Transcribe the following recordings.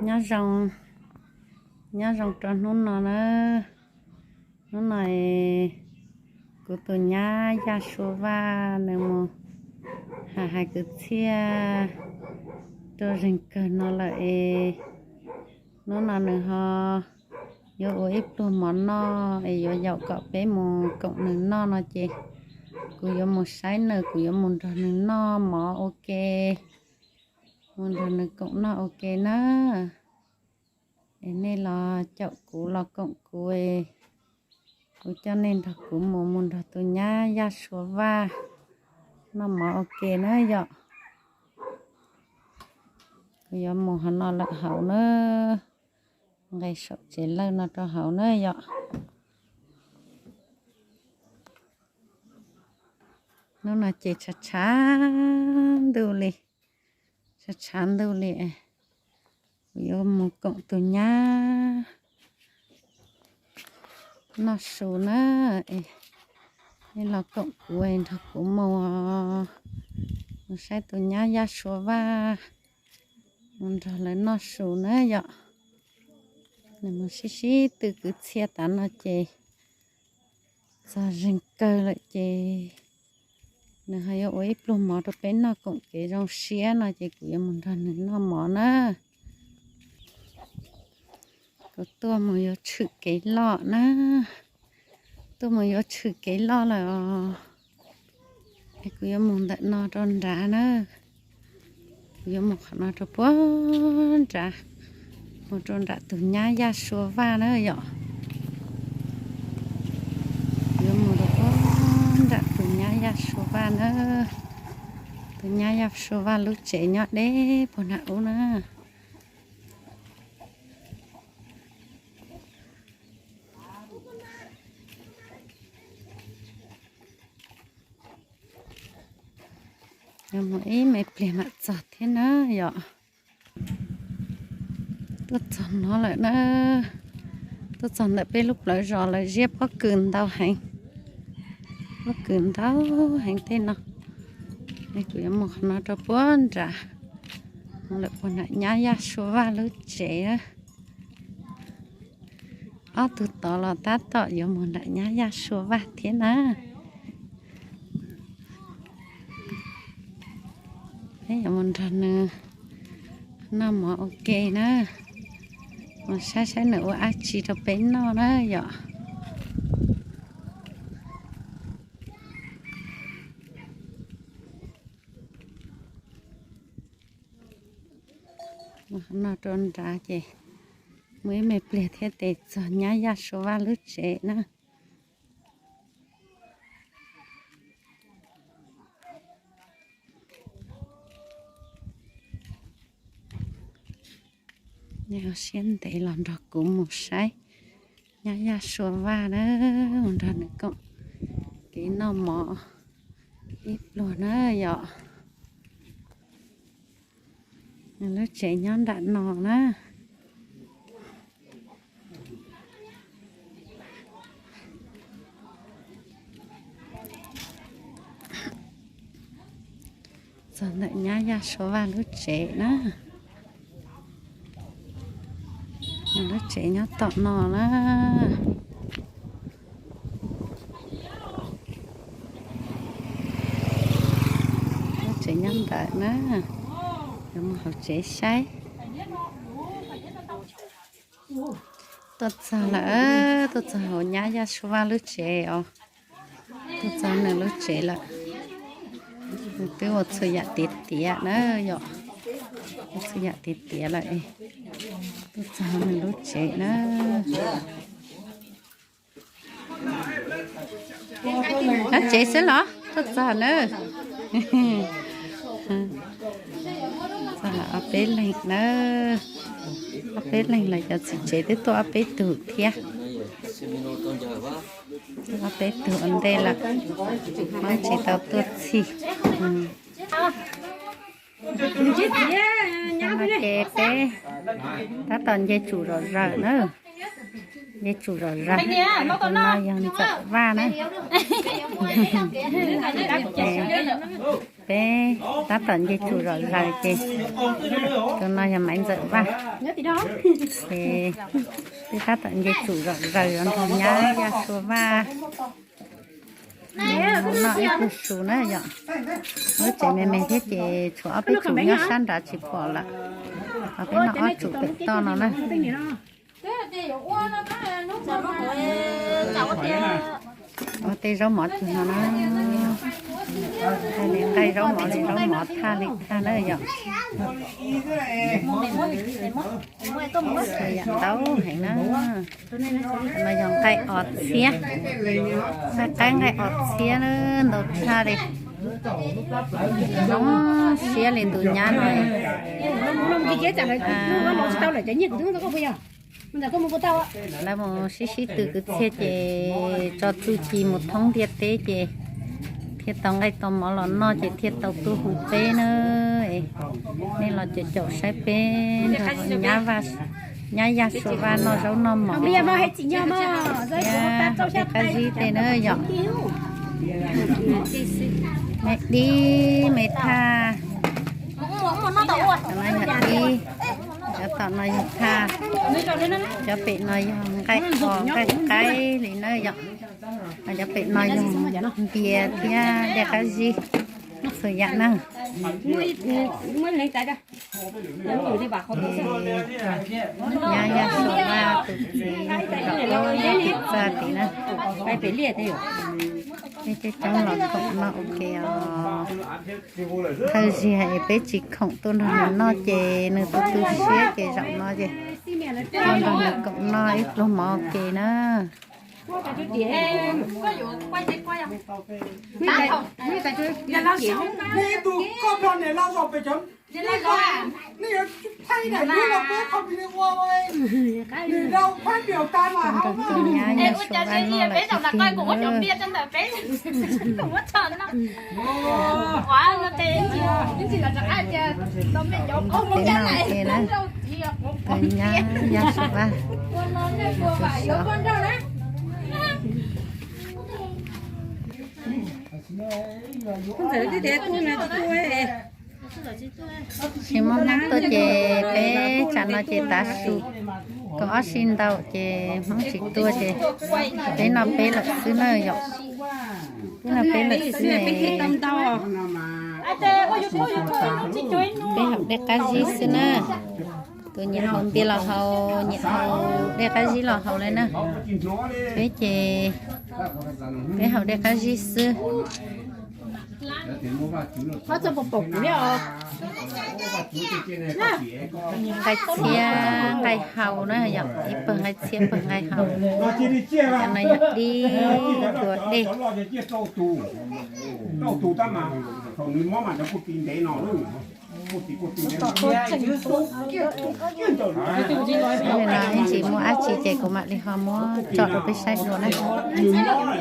Nyob zoo, nyob zoo rau hnub no na. Hnub no kuv tus nyab Yaj Sua Vaj nws mus hais kwv txhiaj rau zeeg kawg no lawm es hnub no nws ho yuav ua ib pluag mov noj es yuav yaum kom peb mus koom nws noj no ces kuv yuav mus saib nws, kuv yuav mus nrog nws noj mov ua ke, mus nrog nws koom noj ua ke na. Es nej los caum kuv los koom kuv, kuv coj nej nrog kuv mus, mus nrog tus nyab Yaj Sua Vaj noj mov ua ke na yom. Kuv yuav mus hauv no lawm hauv na, nqes saum tsev lawj no rau hauv na yom. Hnub no ces tshav tshav ntuj li, tshav tshav ntuj li, kuv yuav mus koom tus nyab noj su na. Nej los koom kuv nrog kuv mus, mus saib tus nyab Yaj Sua Vaj, mus nrog lawv noj su na yom. Nws mus sib sib tw kwv txhiaj tas no ces txog zeeg kawg lawm ces nws ho yuav ua ib pluag mov rau peb noj koom kev zoo siab no ces kuv yuav mus nrog nws noj mov na. Kuv tuaj mus yuav tshwm kev loj na, tuaj mus yuav tshwm kev loj lawm os. Es kuv yuav mus ntawm no rau nrad na, kuv yuav mus qhov no rau puag nrad, mus rau nram tus nyab Yaj Sua Vaj na yom. Yuav mus rau puag nram tus nyab Yaj Sua Vaj na, tus nyab Yaj Sua Vaj lub tsev nyob deb puag nram ub na. Yuav mus ib me pliag mam txog thiab na yom. Tuaj txog no lawm na, tuaj txog ntawm peb lub plawv zos lawm, ziab pob kws ntau heev, pob kws ntau heev tej no. Kuv yuav mus qhov no rau puag nrad, mus lawm puag nram nyab Yaj Sua Vaj lub tsev. Ob tug tod los tab tom yuav mus nram nyab Yaj Sua Vaj thiab na. Peb yuav mus nrog nws noj mov ua ke na, mus saib saib nws ua dab tsi rau peb noj na yom. Mus no rau nrad ces mus ib me pliag thiab tes txog nyab Yaj Sua Vaj lub tsev na. Nej ua siab ntev los nrog kuv mus saib nyab Yaj Sua Vaj na, mus nrog nws koom kev noj mov ib pluag na yom. Nws lub tsev nyob nram no na. Txog ntawm nyab Yaj Sua Vaj lub tsev na. Nws lub tsev nyob tom no na. Lub tsev nyob ntawm na. Yuav mus hauv tsev saib. Tuaj txog lawm, tuaj txog hauv nyab Yaj Sua Vaj lub tsev os. Tuaj txog nws lub tsev lawm. Nws twb ua txhua yam tiav tiav na yom. Ua txhua yam tiav tiav lawm. Tuaj txog nws lub tsev na. Nyob tsev xwb los tuaj txog na. Txog ob peb leeg na. Ob peb leeg los cov txiv tsev twb tuaj ob peb tug thiab. Ob peb tug ua ntej lawm, tsis tau tuaj txhij. Ces peb tab tom nce tsum zom zaws na. Nce tsum zom zaws. Tus no yog Ntxawm Vaj na. Peb tab tom nce tsum zom zaws ces tus no yog Maiv Ntxawm Vaj. Ces peb tab tom nce tsum zom zaws os, nrog nyab Yaj Sua Vaj noj ib pluag su na yom. Lub tsev me me thiab ces tshuav ob peb tsum nyob sab nrad tsis pom lawm, ho peb noj ob tsum pem toj no na. Ua tej zaub mov tug no na, nqaij zaub mov li zaub mov thaj li thaj na yom. Yam ntau heev na. No yog nqaij os txhiab, nqaij qaib nqaij os txhiab na, ntau tshaj li. Zoo siab li tus nyab no. Lawv mus sib sib tw kwv txhiaj ces tso txuj ci mus thoob ntiaj teb ces thiaj tau nqaij tau mov los noj ces thiaj tau tuaj hu peb na. Nej los caum caum saib peb nrog nyab Yaj Sua Vaj noj zaub noj mov, tej qab zib tej na yom. Me dib me thaj, cov no yog dib, cov tom no yog thaj, cov pem no yog nqaij os nqaij qaib li na yom. Cov pem no yog npias thiab dej qab zib, txhua yam na. Nyab Yaj Sua Vaj tus txiv tus zam lub txaj tim na. Peb coob coob los koom noj ua ke os. Thawj zaug es peb tsis khoom tuaj nrog nws noj ces nws tu tu siab ces zaum no ces tuaj nrog nws koom noj ib pluag mov ua ke na. Nrog tus nyab Yaj Sua Vaj noj lawm tiag tiag. Peb noj ua ke na, tus nyab Yaj Sua Vaj, tus xyov. Tsis muaj Hmoob tuaj ces peb tsam no ces tav su kaum ob sij ntau ces Hmoob tsis tuaj ces peb noj peb lawm xwb na yom. Peb noj peb lawm xwb. Peb haus dej qab zib xwb na. Tus nyiam haus npias los haus, nyiam haus dej qab zib los haus li na. Peb ces peb haus dej qab zib xwb. Nqaij txhiab nqaij hau na yom, ib pawg nqaij txhiab pawg nqaij hau. Cov no yog dib tua dej. Ib ntsis muaj dab tsi ces kuv mam li ho muab tso rau peb saib dua na. Tus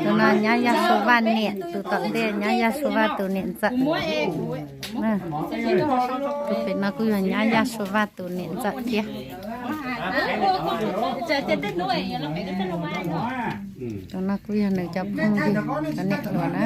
no nyab Yaj Sua Vaj niam, tus tom ntej nyab Yaj Sua Vaj tus niam ntxawm. Tus pem no kuj yog nyab Yaj Sua Vaj tus niam ntxawm thiab. Tus no kuj yog nws cov phooj ywg cov niam hluas na.